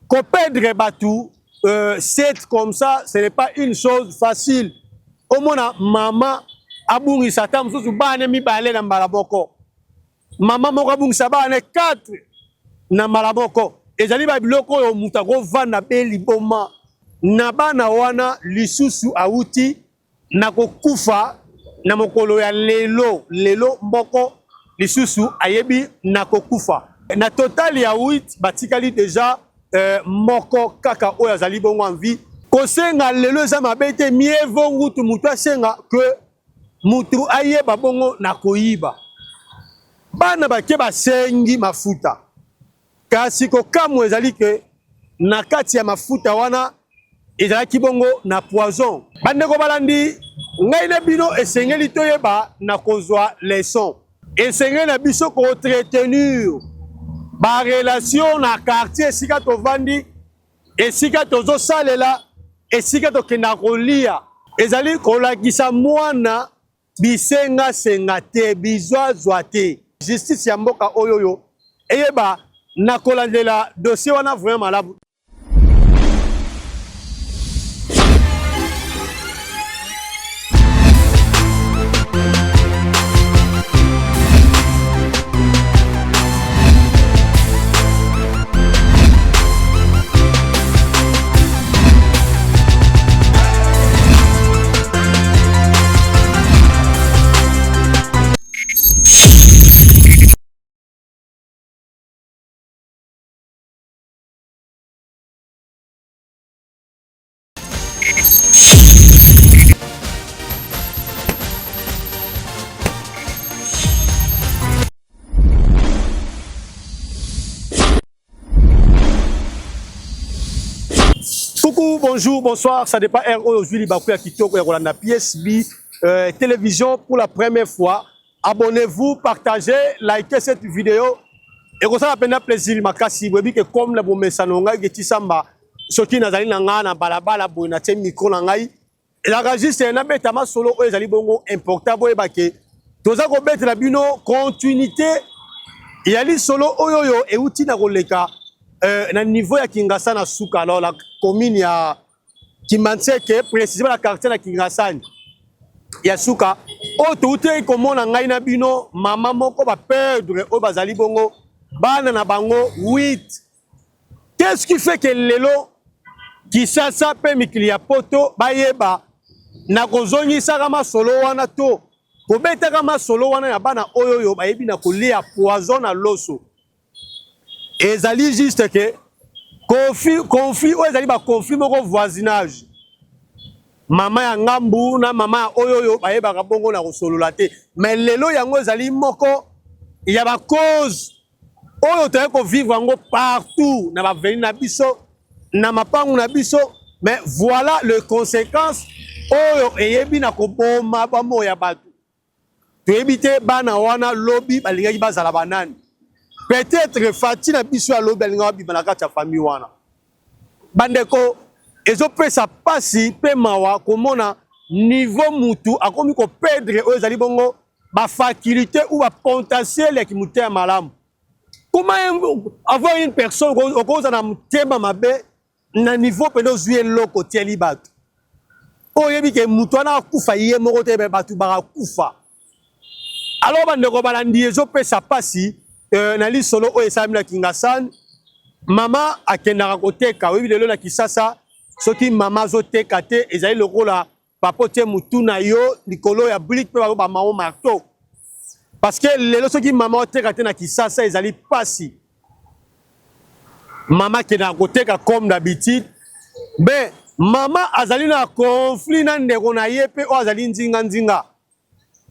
Ko perdre batu 7 comme ça, ce n'est pas une chose facile. Omona mama abungisa ata mosusu bana mibale na mbala moko, mama moko abungisa bana 4 na mbala moko. Ezali ba biloko oyo moto akovanda be liboma na bana wana. Lisusu awuti na kokufa na mokolo ya lelo, lelo moko lisusu ayebi na kokufa. Na total ya 8 batikali deja moko kaka oyo azali bongo en vie. Kosenga lelo eza mabe te, mieux vaut ngutu mutu asenga que mutu ayeba bongo na koyiba. Bana bake basengi mafuta, kasi kokamwa ezali ke na kati ya mafuta wana ezalaki bongo na poison. Bandeko balandi ngai na bino, esengeli toyeba na kozwa leçon. Esengeli na biso ko entretenir ba relation na quartier esika tovandi, esika tozosalela, esika tokendaka kolia. Ezali kolakisa mwana bisengasenga te, bizwazwa te. Justice ya mboka oyo oyo eyeba na kolandela dossier wana vraiment malamu. Coucou, bonjour, bonsoir, ça dépend heure oyo ozwi libaku ya kitoko ya kolanda PSB télévision pour la première fois. Abonnez-vous, partagez, likez cette vidéo. Ekosala mpenza plaisir makasi. Boyebi ke comme na bomesano ngai ke Tisamba, soki nazali na ngai na balabala boye natie micro na ngai, ezalaka juste nabeta masolo oyo ezali bongo important. Boyeba ke toza kobetela bino continuité ya lisolo oyo oyo euti na koleka na niveau ya Kingasani na suka, alors la commune ya Kimbanseke, précisément na quartier na Kingasani ya suka, oyo touti komona ngai na bino mama moko ba perdre oyo bazali bongo bana na bango 8. Qu'est-ce qui fait que lelo Kisasa pe mikili ya poto bayeba na kozongisaka masolo wana to kobetaka masolo wana ya bana oyo oyo bayebi na kolia poison na loso? Ezali juste que conflit oyo ezali ba conflit moko voisinage, mama ya ngambu na mama ya oyo oyo bayebaka bongo na kosolola te. Mais lelo yango ezali moko ya ba cause oyo toyei kovivre yango partout na baveni na biso, na mapangu na biso. Mais voilà les conséquences oyo eyebi na koboma bamo ya bato. Toyebi te bana wana lobi balingaki bazala banani. Peut-être Fati na biso ya lobi alingaki abima na kati ya famille wana. Bandeko, ezopesa pasi pe mawa komona niveau mutu akomi ko perdre oyo ezali bongo ba faculté ou ba potentiel ya kimotema malamu. Comment avoir une personne okoza na motema mabe na niveau mpenza ozwi eloko otieli bato oyo oyebi ke moto wana akufa ye moko te, bato bakakufa. Alors bandeko balandi, ezopesa pasi na lisolo oyo esalami na Kingasani. Mama akendaka koteka, oyebi lelo na Kisasa soki mama azoteka te ezali lokola papa otie mutu na yo likolo ya brique mpe bako bamao marteau, parce que lelo soki mama oteka te na Kisasa ezali pasi. Mama akendaka koteka comme d'habitude, mais mama azali na conflit na ndeko na ye mpe oyo azali nzinga nzinga.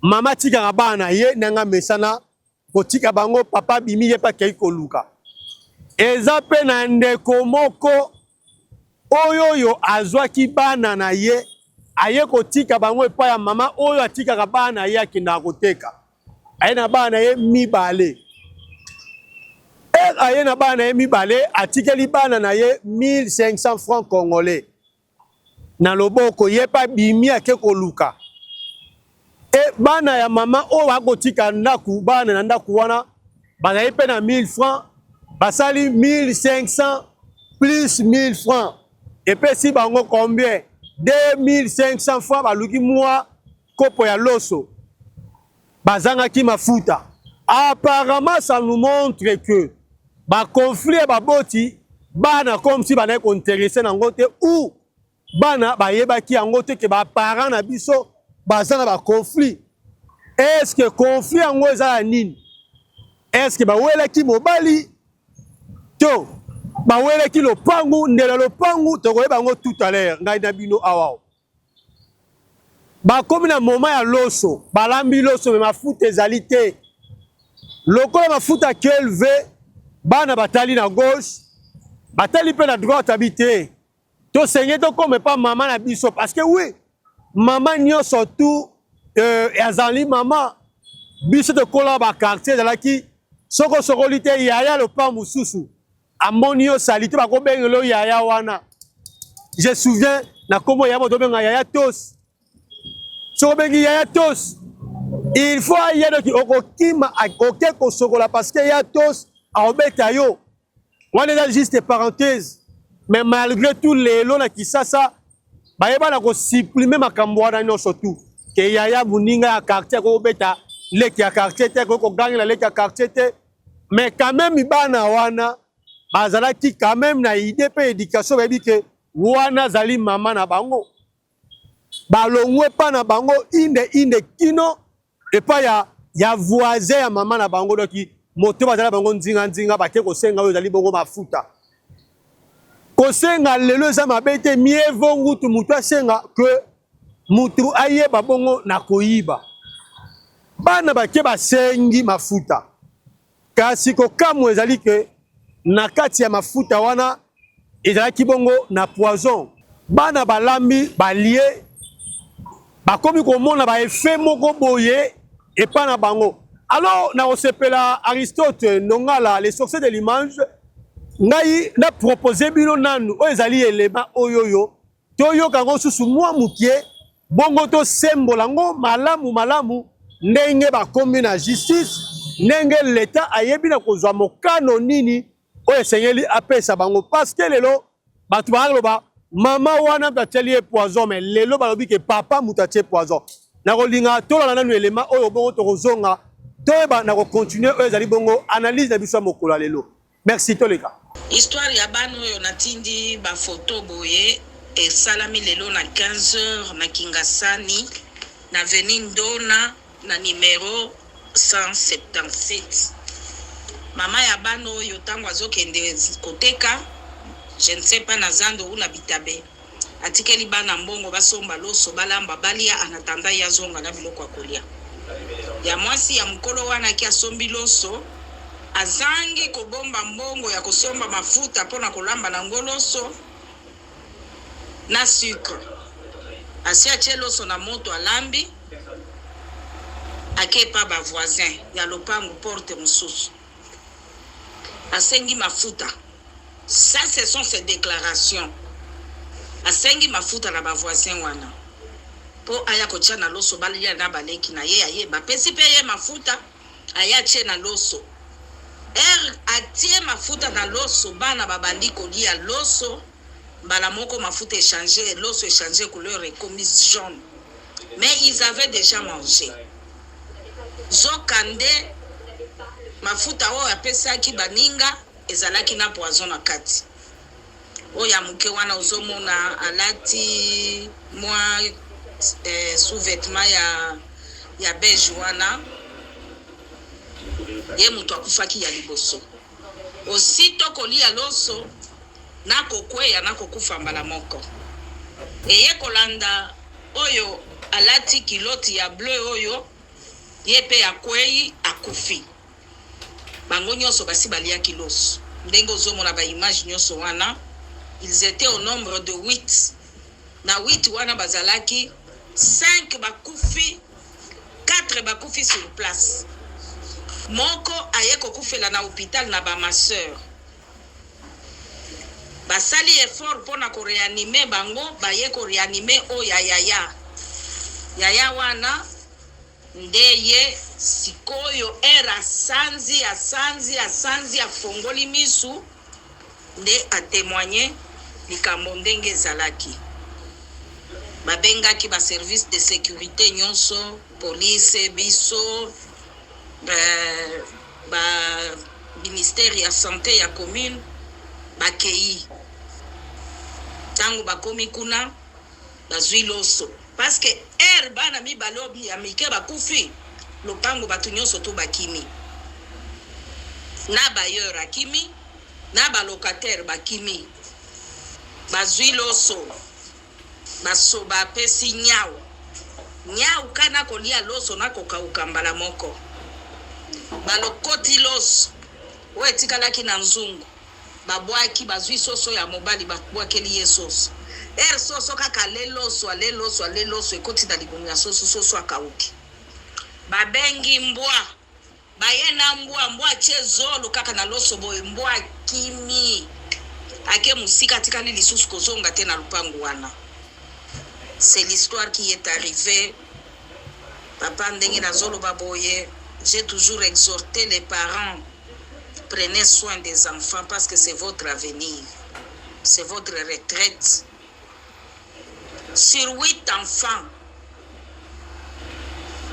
Mama atikaka bana na ye ndenge amesana kotika bango, papa abimi ye mpe akei koluka. Eza mpe na ndeko moko oyo oyo azwaki bana na ye aye kotika bango epai ya mama oyo atikaka bana na ye akendaka koteka. Aye na bana na ye mibale. Aye na bana na ye mibale, atikeli bana na ye 1500 francs congolais na loboko, ye mpe abimi ake koluka. E bana ya mama oyo bakotika ndako, bana na ndako wana bazali mpe na 1000 francs, basali 1500. plus 1000 francs epesi bango combien? 2500 francs. Baluki mwa kopo ya loso, bazangaki mafuta. Apparemment, ça nous montre que baconflit ya baboti bana, comme si bandaki kointéresser nango te ou bana bayebaki yango te ke baparent na biso baza na baconflit. Est ce que conflit yango eza ya nini? Est ce que bawelaki mobali to bawelaki lopangu, ndela lopangu? Tokoyeba yango tout à l'heure. Ngai na bino awa, bakomi na moment ya loso, balambi loso, mais mafuta ezali te. Lokola mafuta kelve, bana batali na gauche, batali mpe na droite, abi te, tosenge tokóma epa mama na biso, parce que oui, mama nyonso tu azali mama. Biso tokola baquartier, ezalaki soki osokoli te, yaya lopango mosusu amoni yo sali te, bakobengela yo yaya wana. Je souviens na nkombo ya moto obenga yaya Tos. Soki obengi yaya Tos, il faut aya doki, okokima, oke kosokola, parce que ya Tos aobeta yo. Wana eza juste parenthèse. Mais malgré tout, lelo na Kisasa bayeba na kosupprimer makambo wana nyonso tu ke yaya moninga ya quartier akokobeta leki ya quartier te, akoki kogangela leki ya quartier te. Mais quand même, bana wana bazalaki quand même na idée mpe éducation, bayebi ke wana azali mama na bango. Balongwe epa na bango inde inde kino epai ya voisin ya mama na bango, doki moto bazala bango nzinga-nzinga, bake kosenga oyo ezali bongo mafuta. Kosenga lelo eza mabe te, mieux vaut ngutu motu asenga ke mutu ayeba bongo na koyiba. Bana bake, basengi mafuta, kasi kokamwa ezali ke na kati ya mafuta wana ezalaki bongo na poison. Bana balambi, balie, bakomi komona baeffet moko boye epa na bango. Alors na kosepela, Aristote Ndongala, le sorcier de l'image, ngai na propose bino nanu oyo ezali elema oyo oyo toyoka yango susu mwa mokie, bongo tosembola yango malamu malamu, ndenge bakomi na justice, ndenge leta ayebi na kozwa mokano nini oyo esengeli apesa bango. Parce que lelo bato bakoloba mama wana moto atieli ye poison, mais lelo balobi ke papa moto atie poison. Nakolinga tolanda nanu elema oyo, bongo tokozonga toyeba na kocontinuer oyo ezali bongo analyse na biso ya mokolo ya lelo. Merci, toleka. Histoire ya bana oyo natindi bafoto boye esalami lelo na 15 heures na Kingasani, na avenue Ndona, na numero 177. Mama ya bana oyo, ntango azokende koteka, je ne sais pas na zando ou na bitabe, atikeli bana mbongo basomba loso, balamba, balia en attendant ye azonga na biloko ya kolia. Ya mwasi ya mokolo wana aki asombi loso, azangi kobomba mbongo ya kosomba mafuta mpona kolamba nango loso na sucre. Asi atie loso na moto, alambi, ake epa bavoisin ya lopango porte mosusu, asengi mafuta. Ça, ce sont ses déclarations. Asengi mafuta na bavoisin wana mpo aya kotia na loso, balia na baleki na ye. Aye, bapesi mpe ye mafuta, aye atie na loso. Ere atie mafuta na loso, bana babandi kolia loso, mbala moko mafuta echanger, loso echanger couleur, ekomi jaune. Mais ils avaient déjà mangé. Zoka nde mafuta oyo apesaki baninga ezalaki na poison na kati. Oyo ya moke wana ozomona alati mwa sous-vêtement ya beige wana, ye moto akufaki ya liboso. Aussitôt kolia loso, na kokweya, na kokufa mbala moko. Eye kolanda oyo alati culotte ya bleu oyo, ye mpe akwei, akufi. Bango nyonso basi baliaki loso. Ndenge ozomona baimage nyonso wana, ils étaient au nombre de 8. Na 8 wana bazalaki 5 bakufi, 4 bakufi sur place, moko aye kokufela na hôpital na bamasseur. Basali effort mpona koréanimer bango, baye koréanimer oyo ya yaya. Yaya wana nde ye sikoyo ere asanzi, asanzi, asanzi, afongoli misu. Nde a temoigner likambo ndenge ezalaki. Babengaki ba services de securite nionso, police, biso, ba ministère ya sante ya commune bakeyi. Tango bakomi kuna bazui loso parce que heure bana mibale oyo ya mike bakufi, lopango batu nionso tout bakimi. Na bailleur akimi. Na ba locataires bakimi bazui loso baso ba pesi niawu niawu ka na kolia loso na kokauka mbala moko ba lokoti loso oyo etikalaki na nzungu ba bwaki bazui soso ya mobali ba bwakeli ye soso heure soso kaka ale loso ale loso ale loso ekoti na libumu ya soso soso akauki ba bengi mbwa Baye na mbwa, mbwa atie zolo kaka na loso boye, mbwa akimi ake mosika atikali lisusu kozonga te na lupangu wana. C'est l'histoire qui est arrivee papa ndenge nazoloba boye, j'ai toujours exhorte les parents prenez soin des enfants parce que c'est votre avenir, c'est votre retraite. Sur 8 enfants,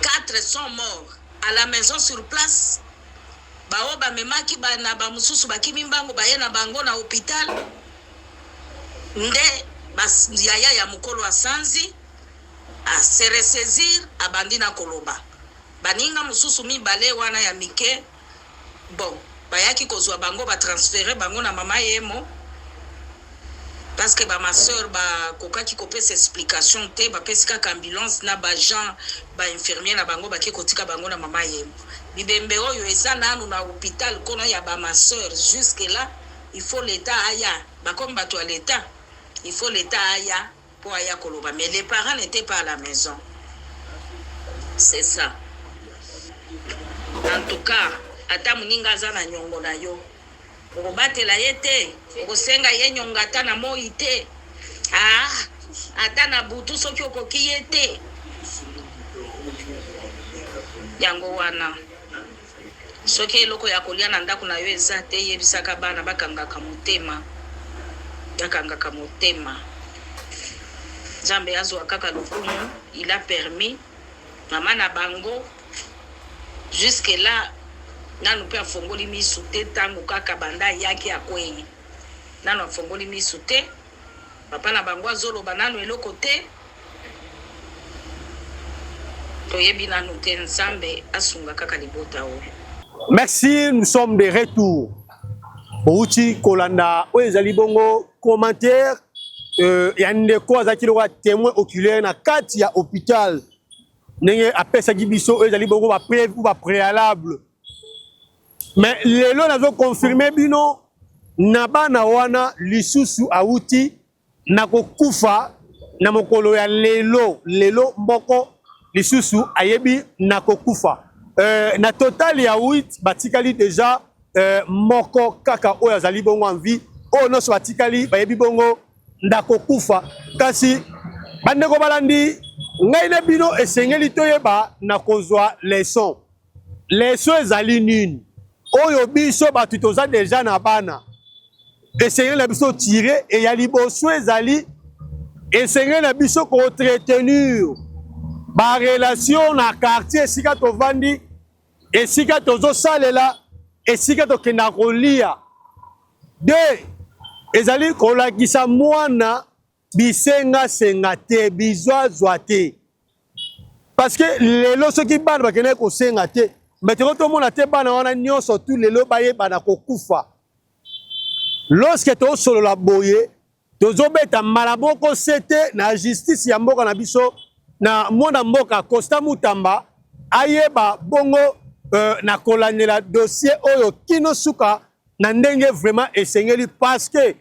4 sont morts à la maison sur place ba oyo bamemaki ba na ba mosusu bakimi mbangu baye na bango na hopital nde ba yaya ya mokolo asanzi a se ressaisir abandi na koloba baninga mosusu mibale wana ya mike bon bayaki kozua bango ba transfere bango na mama yemo parce que ba ma soeur ba kokaki kopesa explication te bapesi kaka ambulance na ba agent ba infirmier na bango bake kotika bango na mama yemo bibembe oyo eza nanu na hopital kuna ya ba ma soeur jusque là il faut l'etat aya bakomi bato ya l'etat il faut l'etat aya po aya koloba mais les parents n'etaient pas à la maison c'est ça en tout cas ata moninga aza na nyongo na yo okobatela ye te okosenga ye nyongo ata na moi te ah, ata na butu soki okoki ye te yango wana soki eloko ya kolia na ndako na yo eza te yebisaka bana bakangaka motema bakangaka motema Nzambe azwa kaka lokumu il a permis mama na bango jusque là nanu pe afongoli misu te tangu kaka banda ayaki akweyi nanu afongoli misu te papa na bango azoloba nanu eloko te toyebi nanu te Nzambe asunga kaka libota oyo. Merci, nous sommes de retour. Bouti kolanda oyo ezali bongo commentaire euh, ya ndeko azalaki lokola témoin oculaire na kati ya hôpital ndenge apesaki biso oyo ezali bongo ba preuve ou ba préalable mais lelo nazo confirmer bino na bana wana lisusu awuti na kokufa na mokolo ya lelo lelo moko lisusu ayebi na kokufa euh, na total ya 8 batikali deja euh, moko kaka oyo azali bongo en vie oyo nyonso batikali bayebi bongo ndakokufa kasi bandeko balandi ngai na bino esengeli toyeba na kozwa leson leson ezali nini oyo biso bato toza deja na bana esengeli na biso tire e ya liboso ezali esengeli na biso koentretenir barelation na quartier esika tovandi esika tozosalela esika tokendaka kolia de ezali kolakisa mwana bisengasenga te bizwazwa te parce que lelo soki bana bakendaki kosenga te me toko tomona te bana wana nyonso tu lelo bayebana kokufa lorsque tosolola boye tozobeta mbala moko sete na justice ya mboka na biso na mwana mboka Costa Mutamba ayeba bongo euh, na kolandela dossier oyo kino suka na ndenge vraiment esengeli parce que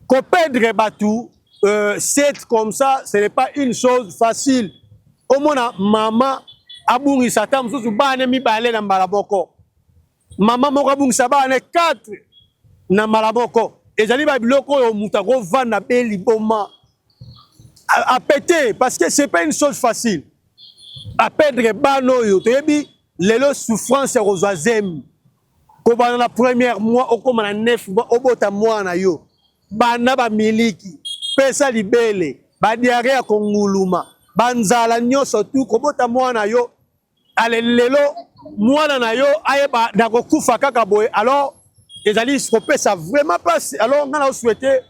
koperdre bato euh, c'est comme ça ce n'est pas une chose facile omona mama abungisa ata mosusu bana mibale na mbala moko mama moko abungisa bana 4 na mbala moko ezali ba biloko oyo moto akovanda be liboma apete parce que c'est pas une chose facile aperdre bana oyo toyebi lelo souffrance ya kozwa zemi. Kobanda na première mois okóma na 9 mois, obota mwana na yo, banda bamiliki, pesa libele, badiarrhée ya konguluma, banzala nyonso tu, kobota mwana na yo. Ale lelo mwana na yo ayeba na kokufa kaka boye, alors ezali kopesa vraiment mpasi. Alors ngai nazosouhaiter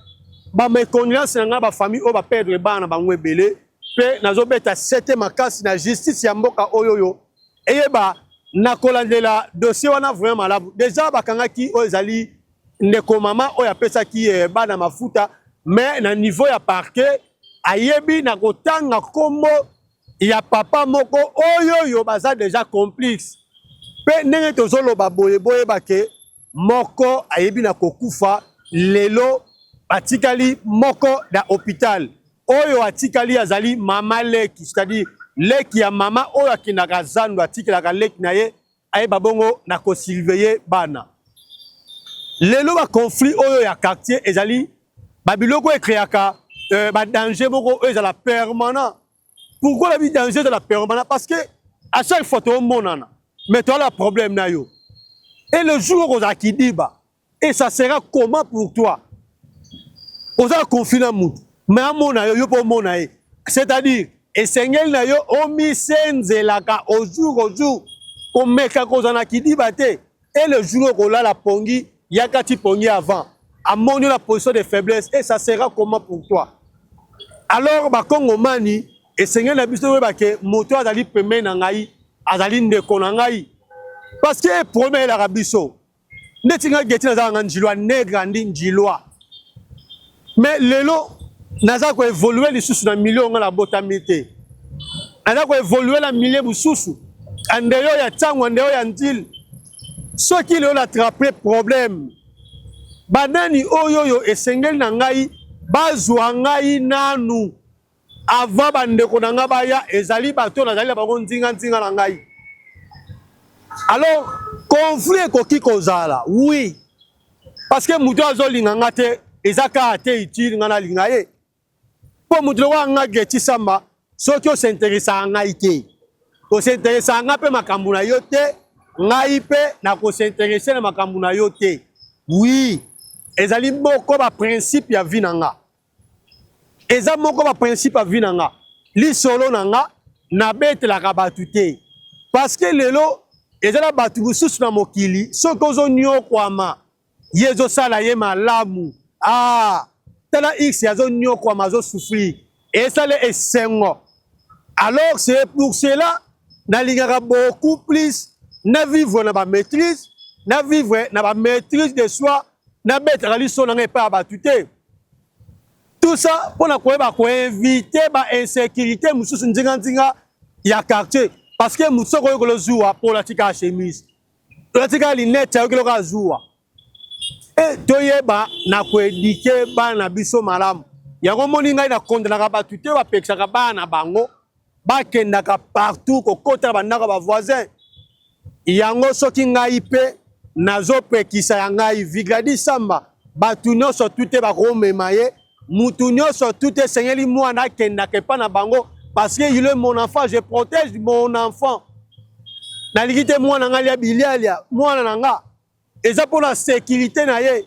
bames condoléances na ngai, bafamille oyo baperdre bana na bango ebele, mpe nazobeta sete makasi na justice ya mboka oyo eyeba na kolandela dossier wana vraiment malamu. Déjà bakangaki oyo ezali ndeko mama oyo apesaki bana mafuta, mais na niveau ya parquet ayebi na kotanga nkombo ya papa moko oyo baza déjà complice. Mpe ndenge tozoloba boye, boyeba ke moko ayebi na kokufa lelo, atikali moko na hôpital. Oyo atikali azali mama leki, c'est-à-dire leki ya mama oyo akendaka zando, atikelaka leki na ye ayeba bongo na kosurveiller bana. Lelo baconflit oyo ya quartier ezali babiloko ecréaka badanger moko oyo ezala permanent. Pourquoi la danger ezala permanent? Parce que à chaque fois tomonana, mais toala problème na yo, et le jour okozala kidiba, et ça sera comment pour toi? Oza conflit na mutu, mais amona yo, yo mpo omona ye, c'est-à-dire esengeli na yo omisenzelaka au jour au jour, komeka kozala na kidiba te. Et le jour okolala pongi, yaka ti pongi avant amoni yo na position de faiblesse, et ça sera comment pour toi? Alors bakongomani, esengeli na biso toyeba ke moto azali pembeni na ngai azali ndeko na ngai, parce que problème eyelaka biso ndeti ngai geti nazalaka nga njilwa, né grandi njilwa, mais lelo naza koévoluer lisusu na milieu nga nabotami te, naza koévoluer na milieu mosusu andeyo ya ntango, andeyo ya ndile. Soki lelo naattraper problème, banani oyo esengeli na ngai bazwa ngai nanu avant bandeko na ngai baya? Ezali bato oyo nazali na bango nzinga-nzinga na ngai. Alors conflit ekoki kozala, oui, parce que moto azolinga nga te, eza kaka te utile nga nalinga ye. Mpo moto lokola nga Geti Samba, soki os'intéressaka ngai te, os'intéressaka nga mpe makambo na yo te, ngai mpe nakos'intéresser na makambo na yo te. Oui, ezali moko baprincipe ya vie na nga, eza moko baprincipe ya vie na nga. Lisolo na nga nabetelaka bato te, parce que lelo eza na bato mosusu na mokili, soki ozonyokwama, ye ezosala ye malamu. Ah, tala x azonyokwama, azosouffrir, esala esengo. Alors c'est pour cela nalingaka beaucoup plus na vivre na bamaîtrise, na vivre na bamaîtrise de soi, nabetaka liso na ngai epai ya bato te. Tout ça mpona koyeba koéviter bainsécurité mosusu nzinganzinga ya quartier, parce que motu soki oyokola zuwa mpo olatika chemise, olatika lunette, ayoki eloko azuwa. E toyeba na koéduquer bana na biso malamu. Yango moni ngai nakondanaka bato te bapekisaka bana na bango bakendaka partout kokota na bandako ya bavoisin. Yango soki ngai mpe nazopekisa ya ngai Vigradi Samba, bato nyonso tu te bakomema ye, mutu nyonso tu te esengeli mwana akendaka epa na bango, parce que il est mon enfant, je protège mon enfant. Nalingi te mwana ngai lia bilialia. Mwana na nga eza mpona sécurité na ye.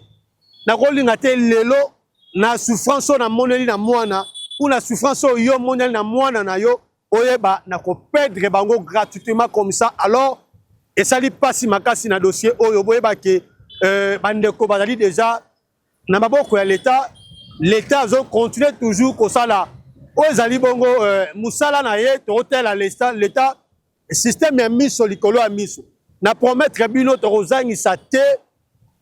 Nakolinga te lelo na souffrance oyo namoneli na mwana ou na souffrance oyo yo omoneli na mwana na yo, oyeba na koperdre bango gratuitement comme ça. Alors esali mpasi makasi na dossier oyo. Boyeba ke bandeko bazali déjà na maboko ya l'État. L'État azocontinuer toujours kosala oyo ezali bongo mosala na ye. Tokotela l'État, système ya miso likolo ya miso. Na promettre bino, tokozangisa te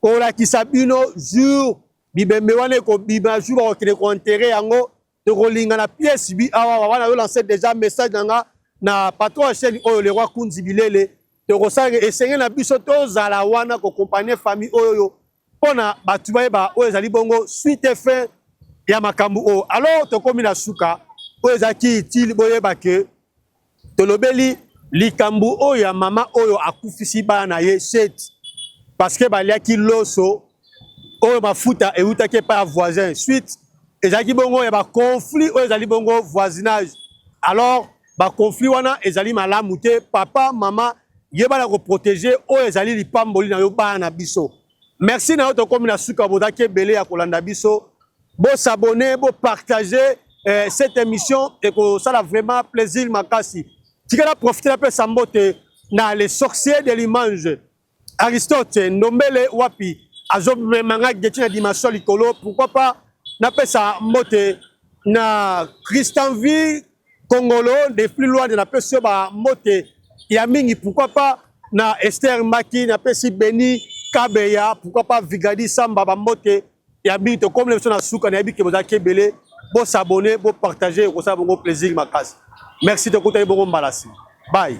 kolakisa bino jour bibembe wana ekobima, jour bakokende koenterrer yango. Tokolinga na pièce bi awa wana yo lance déjà message na nga na patron ya chaîne oyo, le roi Kunzi Bilele. Tokosala esenge na biso tozala wana koaccompagner famille oyo mpona bato bayeba oyo ezali bongo suite, fin ya makambo oyo. Alors tokomi na suka oyo ezalaki utile. Boyeba ke tolobeli likambo oyo ya mama oyo akufisi bana na ye sept parce que baliaki loso oyo mafuta eutaki epai ya voisin. Suite ezalaki bongo ya baconflit oyo ezali bongo voisinage. Alors baconflit wana ezali malamu te. Papa, mama Yeba na koprotege oyo ezali lipamboli na yo, bana na biso. Merci na yo, tokomi na suka. Bozalaki ebele ya kolanda biso. Bos'abonner, bopartager cette émission, ekosala vraiment plaisir makasi. Tikala profite, napesa mbote na les sorciers de l'image, Aristote Ndombele, wapi azomemanga geti na dimension likolo. Pourquoi pas napesa mbote na Christian Vie Kongolo de plus loin de, napesi yo bambote ya mingi. Pourquoi pas na Esther Maki, napesi Beni Kabeya, pourquoi pas Vigadi Samba, bambote ya mingi. Tokomi na biso na suka. Nayebi ke bozalaki ebele. Bos'abonner, bopartager, ekosala bongo plaisir makasi. Merci, tokutani bongo mbala nsima. Bye.